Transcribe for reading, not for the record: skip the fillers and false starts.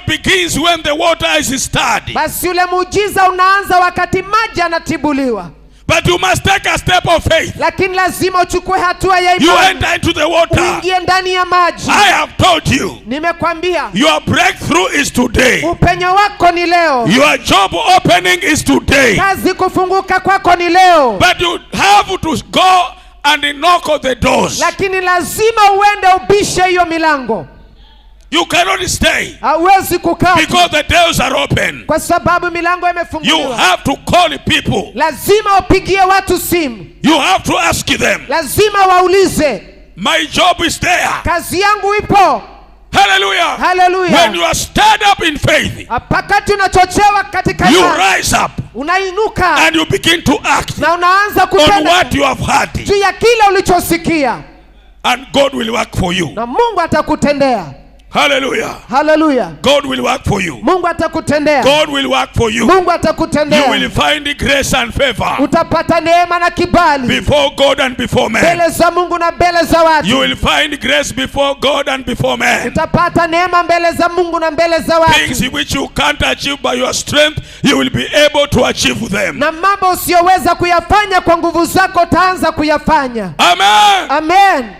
begins when the water is stirred. Basi ule muujiza unaanza wakati maji yanatibuliwa. But you must take a step of faith. Lakini lazima uchukue hatua ya You imani, enter into the water. Uingie ndani ya maji. I have told you, Nimekwambia, your breakthrough is today. Upenyo wako ni leo. Your job opening is today. Kazi kufunguka kwako ni leo. But you have to go and knock on the doors. Lakini lazima uende ubishe hiyo milango. You cannot stay Hauwezi kukaa because the doors are open. Kwa sababu milango You imefunguliwa. Have to call people. Lazima upigie watu simu. You have to ask them. Lazima waulize. My job is there. Kazi yangu ipo. Hallelujah. Haleluya. When you are stirred up in faith, Wakati unachochewa katika you imani, rise up unainuka and you begin to act na unaanza on kutenda what you have heard. Juu ya kile ulichosikia. And God will work for you. Na Mungu atakutendea. Hallelujah. Haleluya. God will work for you. Mungu atakutendea. God will work for you. Mungu You atakutendea. Will find grace and favor Utapata neema na kibali before God and before men. Mbele za Mungu na mbele za watu. You will find grace before God and before men. Utapata neema mbele za Mungu na mbele za watu. Things which you can't achieve by your strength, you will be able to achieve them. Na mambo usiyoweza kuyafanya kwa nguvu zako utaanza kuyafanya. Amen. Amen.